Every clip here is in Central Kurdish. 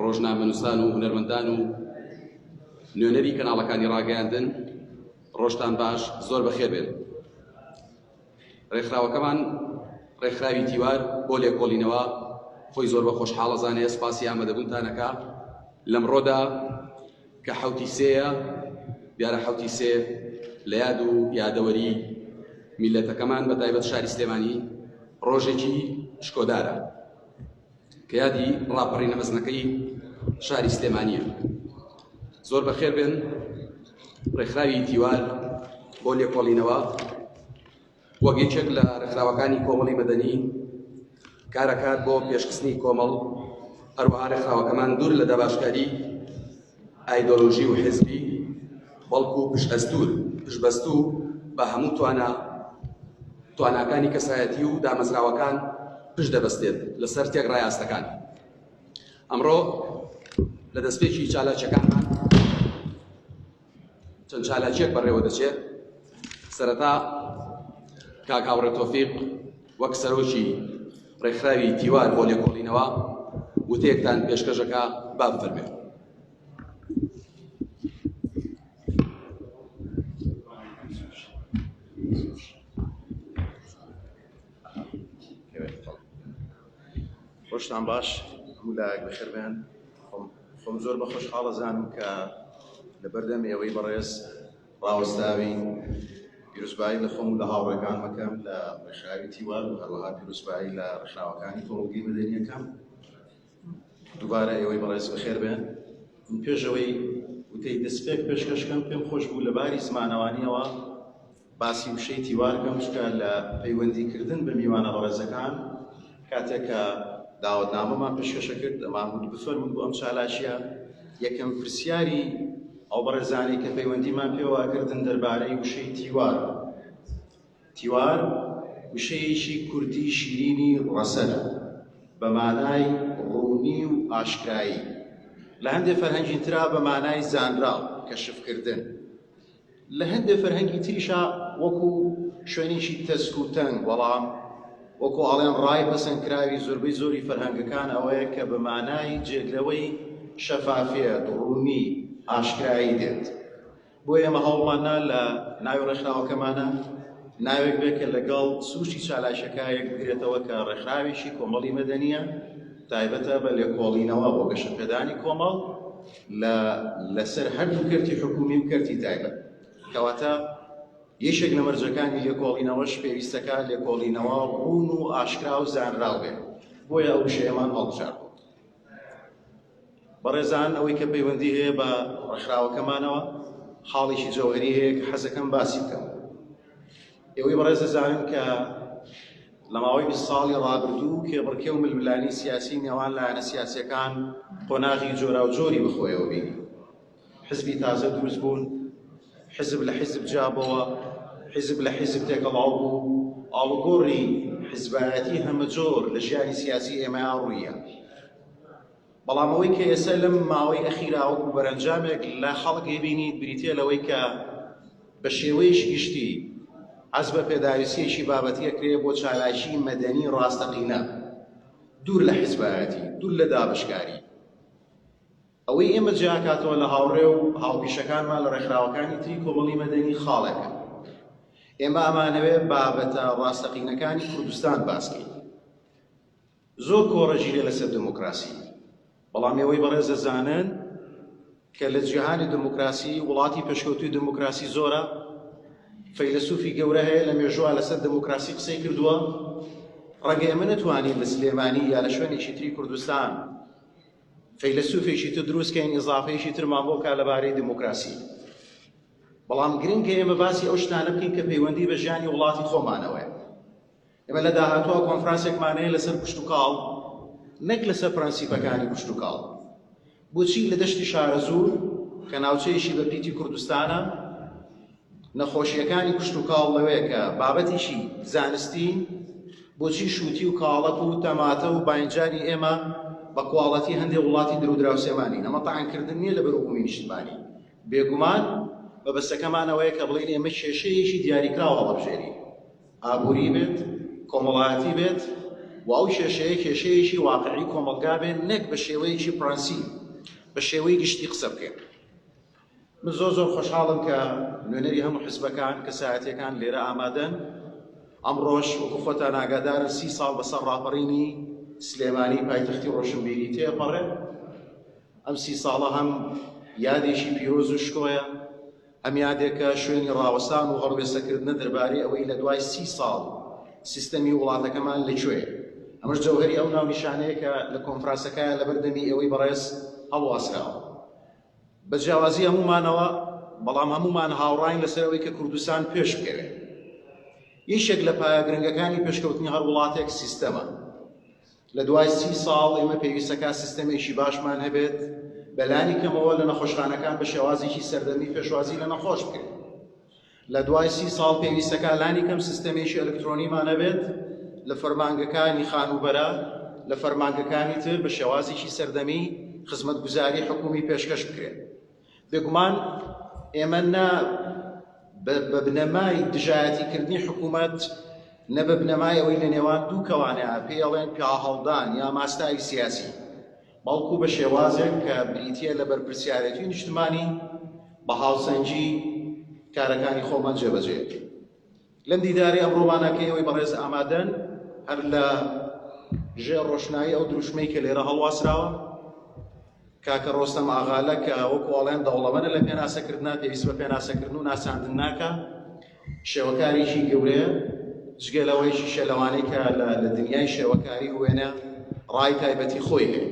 ڕۆژنامەنووسان و هونەرمەندان و نوێنەری کەناڵەکانی ڕاگەیاندن ڕۆژتان باش زۆر بەخێر بێن. ڕێکخراوەکەمان ڕێکخراوی تیوار بۆ لێکۆڵینەوە خۆی زۆر بە خۆشحاڵە زانێ سپاسی ئامادەبوونتانەکە لەمڕۆدا کە حەوتی سێیە دیارە حەوتی سێ لە یاد و یادەوەری میلەتەکەمان بە تایبەت شاری سلێمانی ڕۆژێکی شکۆدارە کە یادی ڕاپەڕینە مەزنەکەی شاری سلێمانییە. زۆر بەخێر بێن ڕێکخراوی تیوار بۆ لێکۆڵینەوە وەک یەکێک لە ڕێکخراوەکانی کۆمەڵی مەدەنی کارەکات بۆ پێشخستنی کۆمەڵ هەروەها ڕێکخراوەکەمان دوور لە داباشکاری ئایدۆلۆژی و حزبی بەڵکو پشتئەستور پشتبەستوو بە هەموو توانا تواناکانی کەسایەتی و دامەزراوەکان پشت دەبەستێت لەسەر تێکڕای ئاستەکان. ئەمڕۆ لە دەستپێکی چالاکیەکانمان چەند چالاکیەک بەڕێوە دەچێت. سەرەتا کاک هاوڕێ تۆفیق وەک سەرۆکی ڕێکخراوی تیوار بۆ لێکۆڵینەوە وتەیەکتان پێشکەشەکە با بفەرمێ. ڕۆژتان باش هەموو لایەک بەخێربێن خۆم زۆر بە خۆشحاڵە زانم کە لە بەردەم ئێوەی بەڕێز ڕاوەستاوین پیرۆزبایی لە خۆم و لە هاوڕێکانمەکەم لە ڕێکخراوی تیوار و هەروەها پیرۆزبایی لە ڕێکخراوەکانی کۆمەڵگەی مەدەنیەکەم دووبارە ئێوەی بەڕێز بەخێر بێن. من پێش ئەوەی وتەی دەستپێک پێشکەش کەم پێم خۆش بوو لە باری زمانەوانیەوە باسی وشەی تیوار کەم چونکە لە پەیوەندیکردن بە میوانە بەڕێزەکان کاتێک کە داوەتنامەمان پێشکەشە کرد ئەمان وت بفەرموون بۆ ئەم چالاکیە یەکەم پرسیاری ئەو بەڕێزانەی کە پەیوەندیمان پێوە کردن دەربارەی وشەی تیوار تیوار وشەیەکی کوردی شیرینی ڕەسەنە، بە مانای ڕوونی و ئاشکرایی. لە هەندێ فەرهەنگی ترا بە مانای زانراو، کەشفکردن. لە هەندێ فەرهەنگی تریشا وەکوو شوێنێکی تەسک و تەنگ، بەڵام وەکوو ئەڵێن ڕای پەسەندکراوی زۆربەی زۆری فەرهەنگەکان ئەوەیە کە بە مانای جێگرەوەی شەفافیەت، ڕوونی، ئاشکرایی دێت. بۆیە ئێمە هەوڵمان نا لە ناوی ڕێکخراوەکەمانە ناوێک بێت کە لەگەڵ سروشتی چالاکیەکە یەک بگرێتەوە کە ڕێکخراوێکی کۆمەڵی مەدەنیە تایبەتە بە لێکۆڵینەوە بۆ گەشەپێدانی کۆمەڵ لە لەسەر هەردوو کەرتی حکومی و کەرتی تایبەت کەواتە یەکێک لە مەرجەکانی لێکۆڵینەوەش پێویستەکە لێکۆڵینەوە ڕوون و ئاشکرا و زانراو بێت بۆیە ئەو وشەیەمان هەڵبژاردووە. بەڕێزان ئەوەی کە پەیوەندی هەیە بە ڕێکخراوەکەمانەوە خاڵێکی جەوهەری هەیە کە حەزەکەم باسی بکەم. ئێوەی بەڕێز دەزانن کە لە ماوەی 20 ساڵی ڕابردوو کێبڕکێ و ململانی سیاسی نێوان لایەنە سیاسیەکان قۆناغی جۆراوجۆری بەخۆیەوە بینی. حزبی تازە دروست بوون، حزب لە حزب جیابەوە، حزب لە حزب تێکەڵاو بوو، ئاڵوگۆڕی حزبایەتی هەمەجۆر لە ژیانی سیاسی ئێمەیا ڕوویە. بەڵام ئەوەی کە ئێستا لەم ماوەی ئەخیرا وەکو بەرەنجامێک لە خەڵک ئەیبینیت بریتیە لەوەی کە بە شێوەیەکی گشتی حەز بە پێداویستیەکی بابەتی ئەکرێ بۆ چالاکی مەدەنی ڕاستەقینە دوور لە حزبایەتی، دوور لە دابەشکاری. ئەوەی ئێمە جیاکاتەوە لە هاوڕێ و هاوپیشەکانمان لە ڕێکخراوەکانی تری کۆمەڵی مەدەنی خاڵێکە. ئێمە ئەمانەوێ بابەتە ڕاستەقینەکانی کوردستان باسکەین. زۆر کۆڕە ژیرە لەسەر دموکراسی، بەڵام ئێوەی بەڕێز دەزانن کە لە جیهانی دموکراسی وڵاتی پێشکەوتوی دموکراسی زۆرە، فەیلەسوفی گەورە هەیە لە مێژووە لەسەر دموکراسی قسەی کردووە. ڕەنگە ئێمە نەتوانین لە سلێمانی یا لە شوێنێکی تری کوردستان فەیلەسوفێکی تر دروست کەین ئیزافەیەکی ترمان بۆ بکات لەبارەی دیموکراسی بەڵام گرنگە ئێمە باسی ئەو شتانە بکەین کە پەیوەندی بە ژیانی وڵاتی خۆمانەوەیە ئێمە لە داهاتووە کۆنفرانسێکمان هەیە لەسەر کشتوکاڵ نەک لەسەر پرەنسیپەکانی کشتوکاڵ بۆچی لە دەشتی شارەزوور کە ناوچەیەکی بە پیتی کوردستانە نەخۆشییەکانی کشتوکاڵ لەوێ کە بابەتێکی زانستین، بۆچی شووتی و کاڵەک و تەماتە و باینجانی ئێمە بە کواڵەتی هەندێ وڵاتی درودراوسێمان نین؟ ئەمە تەعنکردن نییە لە بەروبوومی نیشتمانی. بێگومان مەبەستەکەمان ئەوەیە کە بڵێین ئێمە کێشەیەکی دیاریکراو هەڵەبژێرین، ئابووری بێت، کۆمەڵایەتی بێت و. و ئەو کێشەیە کێشەیەکی واقعی کۆمەڵگا بێ نەک بە شێوەیەکی پرەنسیپ بە شێوەی گشتی قسە بکەین. من زۆر زۆر خۆشحاڵم کە نوێنەری هەموو حزبەکان، کەسایەتیەکان لێرە ئامادەن. ئەمڕۆش وەکو خۆتان ئاگادارن سی ساڵ بەسەر ڕاپەڕینی سلێمانی پایتەختی ڕۆشنبیری تێپەڕێ. ئەم سی ساڵە هەم یادێکی پیرۆز و شکۆیە، هەم یادێکە شوێنی ڕاوەستان و هەڵوێستەکردنە دەربارەی ئەوەی لە دوای سی ساڵ سیستەمی وڵاتەکەمان لە کوێیە. ئەمەش جەوهەری ئەو ناونیشانەیە کە لە کۆنفراسەکەیا لەبەر دەمی ئێوەی بەڕێز هەڵواسراوە. بە جیاوازی هەموومانەوە، بەڵام هەموومان هاوڕاین لەسەر ئەوەی کە کوردستان پێش بکەوێ. یەکێک لە پایە گرنگەکانی پێشکەوتنی هەر وڵاتێک سیستەمە. لە دوای سی ساڵ ئێمە پێویستەکا سیستەمێکی باشمان هەبێت، بەلانی کەمەوە لە نەخۆشخانەکان بە شێوازێکی سەردەمی پێشوازی لە نەخۆش بکرێت. لە دوای سی ساڵ پێویستەکا لانی کەم سیستەمێکی ئەلکترۆنیمان هەبێت لە فەرمانگەکانی خانووبەرە، لە فەرمانگەکانی تر بە شێوازێکی سەردەمی خزمەتگوزاری حکوومی پێشکەش بکرێت. بێگومان ئێمە نە بە بنەمای دژایەتیکردنی حکوومەت، نە بە بنەمای ئەوەی لە نێوان دوو کەوانەیە پێی ئەڵێن پیاهەڵدان یا ماستاوی سیاسی، بەڵکو بە شێوازێک کە بریتییە لە بەرپرسیارێتی نیشتمانی بە هاوسەنگی کارەکانی خۆمان جێبەجێ بکەین. لەم دیدارەی ئەمڕۆمانە کە ئێوەی بەڕێز ئامادەن، هەر لە ژێر ڕۆشنایی ئەو دروشمەی کە لێرە هەڵواسراوە، کاکە ڕۆستەم ئاغالە کە وەکو ئەڵێن دەوڵەمەنە لە پێناسەکردنا، پێویست بە پێناسەکردن و ناساندن ناکا، شێوەکارێکی گەورەیە، جگە لەوەیشیشە لەوانەی کە لە دنیای شێوەکاری و وێنە ڕای تایبەتی خۆی هەیە.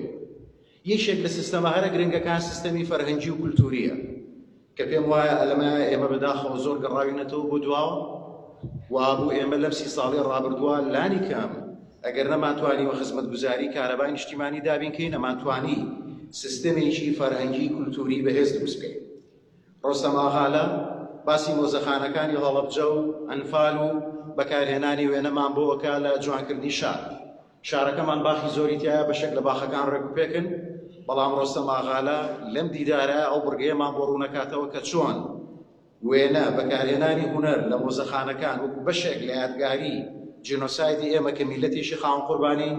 یەکێک لە سیستەمە هەرە گرنگەکان سیستەمی فەرهەنگی و کولتوورییە کە پێم وایە ئەلەمە ئێمە بەداخەوە زۆر گەڕاوینەتەوە بۆ دواوە و بوو ئێمە لەم سی ساڵی ڕابردووە لانی کەم ئەگەر نەمانتوانیوە خزمەتگوزاری کارەبای نیشتیمانی دابین کەین نەمانتوانی سیستەمێکی فەرهەنگی کولتووری بەهێز دروست بکەین. ڕۆستەم ئاغالە باسی مۆزەخانەکانی هەڵەبجە و ئەنفال و بەکارهێنانی وێنەمان بۆ ئەکا لە جوانکردنی شار. شارەکەمان باخی زۆری تیایە بەشێک لە باخەکان ڕێکوپێکن، بەڵام ڕۆستەم ئاغالە لەم دیدارە ئەو بڕگەیەمان بۆ ڕوونەکاتەوە کە چۆن وێنە، بەکارهێنانی هونەر لە مۆزەخانەکان وەکو بەشێک لە یادگاری جینۆسایدی ئێمە کە میللەتێکی خاوەن قوربانین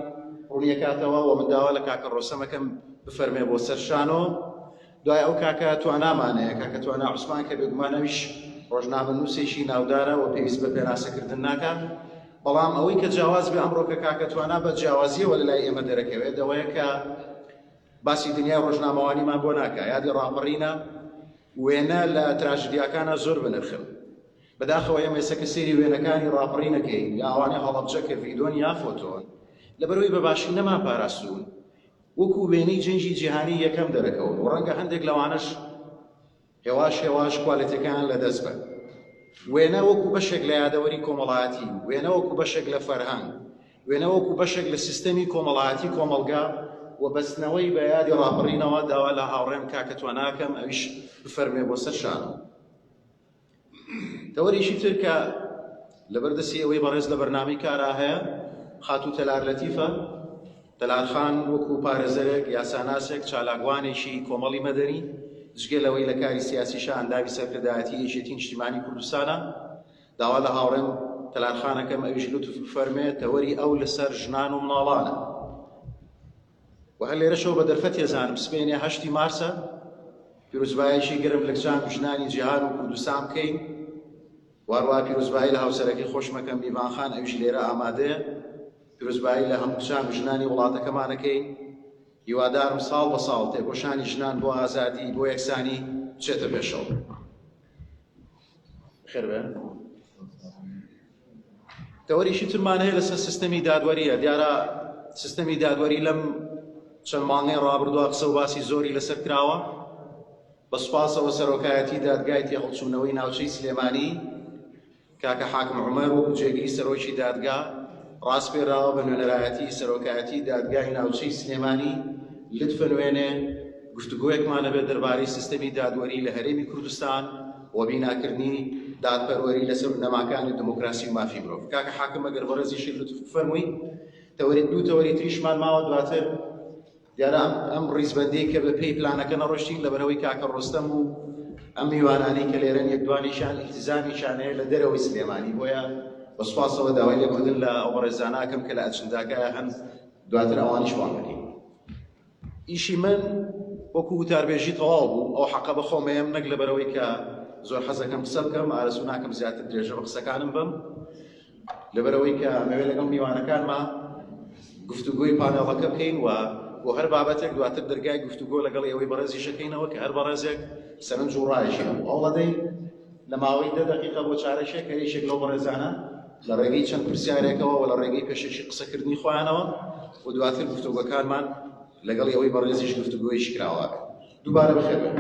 ڕوونیەکاتەوە و من داوا لە کاکە ڕۆستەم ئەکەم بفەرمێ بۆ سەر شانۆ. دوای ئەو کاکە توانامان هەیە، کاکە توانا عوسمان کە بێگومان ئەویش ڕۆژنامەنووسێکی ناودارە و پێویست بە پێناسەکردن ناکات، بەڵام ئەوەی کە جیاواز بێ ئەمڕۆ کە کاکە توانا بە جیاوازییەوە لە لای ئێمە دەرەکەوێت ئەوەیە کە باسی دنیای ڕۆژنامەوانیمان بۆ ناکا، یادی ڕاپەڕینە، وێنە لە تراژیدیاکانا زۆر بەنرخن. بەداخەوە ئێمە ئێستا کە سەیری وێنەکانی ڕاپەڕین ئەکەین یا ئەوانەی هەڵەبجە کە ڤیدۆن یا فۆتۆن، لەبەرئەوەی بە باشی نەمانپاراستوون، وەکو وێنەی جەنگی جیهانی یەکەم دەرەکەون و ڕەنگە هەندێک لەوانەش هێواش هێواش کوالێتەکەیان لەدەست بەن. وێنە وەکو بەشێک لە یادەوەری کۆمەڵایەتی، وێنە وەکو بەشێک لە فەرهەنگ، وێنە وەکو بەشێک لە سیستەمی کۆمەڵایەتی کۆمەڵگا و بەستنەوەی بە یادی ڕاپەڕینەوە داوا لە هاوڕێم کاکە توانا ئەکەم ئەویش بفەرموێ بۆ سەر شانۆ. تەوەرێکی تر کە لەبەر دەستی ئەوەی بەڕێز لە بەرنامەی کارا هەیە خاتوو تەلار لەتیفە تەلار خان وەکو پارێزەرێک یاساناسێک چالاکوانێکی کۆمەڵی مەدەنی جگە لەوەی لە کاری سیاسیشە ئەندامی سەرکردایەتی یەکێتی نیشتیمانی کوردستانە داوا لە هاوڕێم تەلار خانەکەم ئەویش لوتف بفەرمێ تەوەری ئەو لەسەر ژنان و مناڵانە و هەر لێرەشەوە بە دەرفەت ئەزانم سبەینێ هەشتی مارسە پیرۆزبایەکی گەرم لە کچان و ژنانی جیهان و کوردستان بکەین و هەروەها پیرۆزبایی لە هاوسەرەکەی خۆشمەکەم میڤان خان ئەویش لێرە ئامادەیە پیرۆزبایی لە هەموو کچان و ژنانی وڵاتەکەمانەکەین هیوادارم ساڵ بە ساڵ تێکۆشانی ژنان بۆ ئازادی بۆ یەکسانی بچێتە پێشەوە. خێر بێن. تەوەرێکی ترمان هەیە لەسەر سیستەمی دادوەریە دیارە سیستەمی دادوەری لەم چەند مانگەی ڕابردووە قسە و باسی زۆری لەسەر کراوە بە سوپاسەوە سەرۆکایەتی دادگای تێهەڵچوونەوەی ناوچەی سلێمانی کاکە حاکم عومەر وەکو جێگری سەرۆکی دادگا ڕاسپێراوە بە نوێنەرایەتی سەرۆکایەتی دادگای ناوچەی سلێمانی لتفە نوێنێ گفتوگۆیەکمان هەبێت دەربارەی سیستەمی دادوەری لە هەرێمی کوردستان و بیناکردنی دادپەروەری لەسەر بنەماکانی دموکراسی و مافی مرۆڤ. کاکە حاکم ئەگەر بەڕێزیشی لوتف بفەرمووی تەوەری دوو تەوەری تریشمان ماوە دواتر دیارە ئەم ڕیزبەندی کە بە پێی پلانەکە نەڕۆشتین لەبەرەوەی کاکە ڕۆستەم و ئەم میوانانەی کە لێرەن یەک دوانیشان ئیلتیزامیشان هەیە لە دەرەوەی سلێمانی بۆیە. بە سوپاسەوە داوای لێبوردن لە ئەو بەڕێزانە ئەکەم کە لە ئەجنداکە هەن دواتر ئەوانیش بانگ ئەکەین. ئیشی من وەکو وتاربێژی تەواو بوو، ئەو حەقە بە خۆم ئەیەم نەک لەبەرئەوەی کە زۆر حەزەکەم قسە بکەم، ئارەزوو ناکەم زیاتر درێژە بە قسەکانم بەم، لەبەرئەوەی کە ئەمەوێ لەگەڵ میوانەکانما گفتوگۆی پانێڵەکە بکەین و بۆ هەر بابەتێک دواتر دەرگای گفتوگۆ لەگەڵ ئێوەی بەڕێزیش ئەکەینەوە کە هەر بەڕێزێک سەرنج و ڕایەکی هەبوو ئەوڵەدەین لە ماوەی دە دەقیقە بۆ چارەکێک هەر یەکێک لەو بەڕێزانە لە ڕێگەی چەند پرسیارێکەوە و لە ڕێگەی پێشەکی قسەکردنی خۆیانەوە و دواتر گفتوگۆکانمان لەگەڵ ئێوەی بەڕێزیش گفتوگۆیەکی کراوە بێت. دووبارە بەخێر بێن.